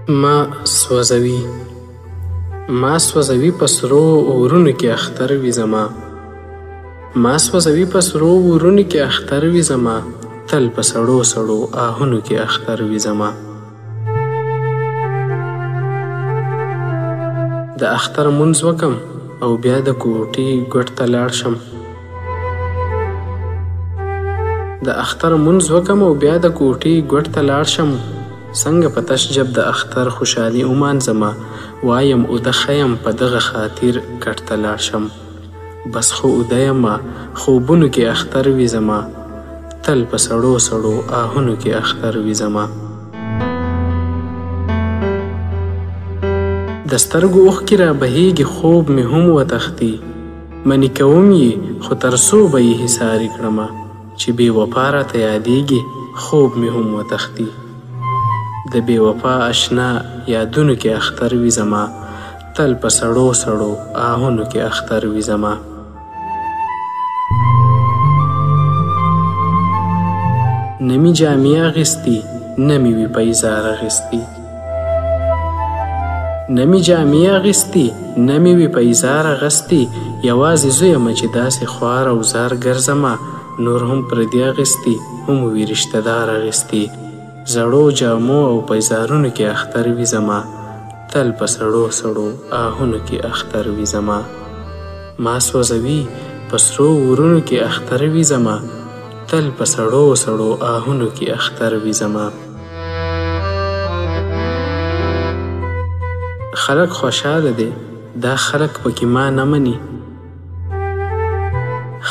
ما سوځوي، ما سوځوي په سرو اورونو کې اختر وي زما. ما سوځوي په سرو اورونو کې اختر وي زما، تل په سړو سړو آهونو کې اختر وي زما. د اختر مونځ وکم او بیا د کوټې ګوټ ته لاړ شم. د اختر مونځ وکم او بیا د کوټې ګوټ ته لاړ شم، څنګه په تش جب د اختر خوشحالي ومانځمه، وایم اوده ښه یم په دغه خاطر کټ ته لاړ شم. بس خو اوده یمه خوبونو کې اختر وي زما، تل په سړو سړو آهونو کې اختر وي زما. د سترګو اوښکې را بهیږي خوب مې هم وتښتي، منې کوم یې خو تر څو به یې هیسارې کړمه، چې بې وفا راته یادیږي خوب مې هم وتښتي. د بې وفا اشنا یادونو کې اختر وي زما، تل په سړو سړو آهونو کې اختر وي زما. نه مې جامې اغوستي نه مې وي پیزار اغوستي، نه مې جامې اغوستي نه مې وي پیزار اغوستي، یوازې زه یمه چې داسې خوار او زار ګرځمه، نور هم پردي اغوستي هم وي رشته دار اغوستي. زړو جامو او پیزارونو کې اختر وي زما، تل په سړو سړو آهونو کې اختر وي زما. ما سوځوي په سرو اورونو کې اختر وي زما، تل په سړو سړو آهونو کې اختر وي زما. خلک خوشحاله دي دا خلک پکې ما نه مني،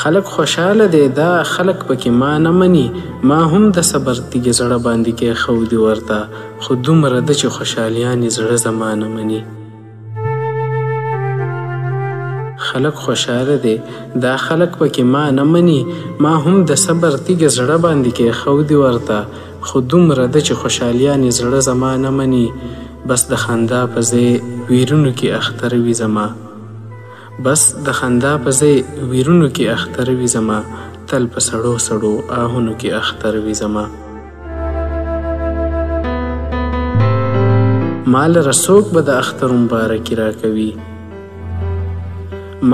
خلک خوشحاله دي دا خلک پکې ما نه مني، ما هم د صبر تیږې زړه باندې کېښودي ورته، خو دومره ده چې خوشحالیانې زړه زما نه مني. خلک خوشحاله دي دا خلک پکې ما نه مني، ما هم د صبر تیږه زړه باندې کېښودي ورته، خو دومره ده چې خوشحالیانې زړه زما نه مني. بس د خندا په ځای ویرونو کې اختر وي زما، بس د خندا په ځای ویرونو کې اختر وي زما، تل په سړو سړو آهونو کې اختر وي زما. ما لره څوک به د اختر مبارکي راکوي،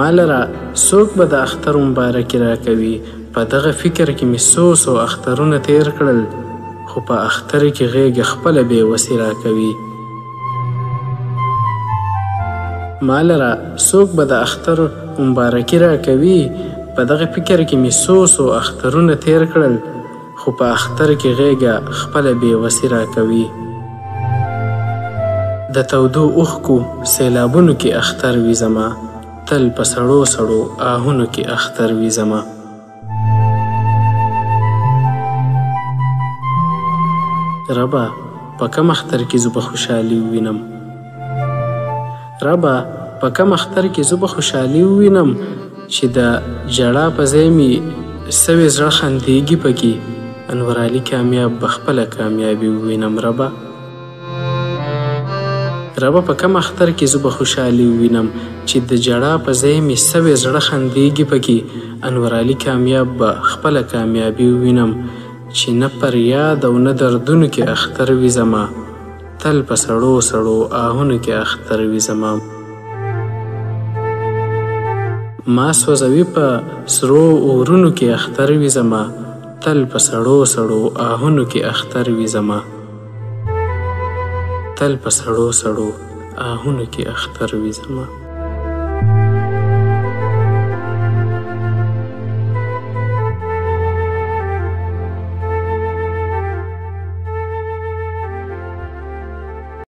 ما لره څوک به د اختر مبارکي راکوي، په دغه فکر کې مې څو څو اخترونه تیر کړل، خو په اختر کې غېږه خپله بې وسي راکوي. ما لره څوک به د اختر مبارکي راکوي، په دغه فکر کې مې څو څو اخترونه تیر کړل، خو په اختر کې غېږه خپله بې وسي راکوي. د تودو اوښکو سیلابونو کې اختر وي زما، تل په سړو سړو آهونو کې اختر وي زما. ربه په کوم اختر کې زه به خوشحالي ووینم، ربه په کوم اختر کې زه به خوشحالي ووینم، چې د ژړا په ځای مې سوې زړه خندېږي پکې، انور علي کامیاب به خپله کامیابي ووینم. ربه ربه په کوم اختر کې زه به خوشحالي ووینم، چې د ژړا په ځای مې سوې زړه خندېږي پکې، انور علي کامیاب به خپله کامیابي ووینم، چې نه فریاد او نه دردونو کې اختر وي زما، تل په سړو سړو آهونو کې اختر وي زما. ما سوځوي په سرو اورونو کې اختر وي زما، تل په سړو سړو آهونو کې اختر وي زما، تل په سړو سړو آهونو کې اختر وي زما.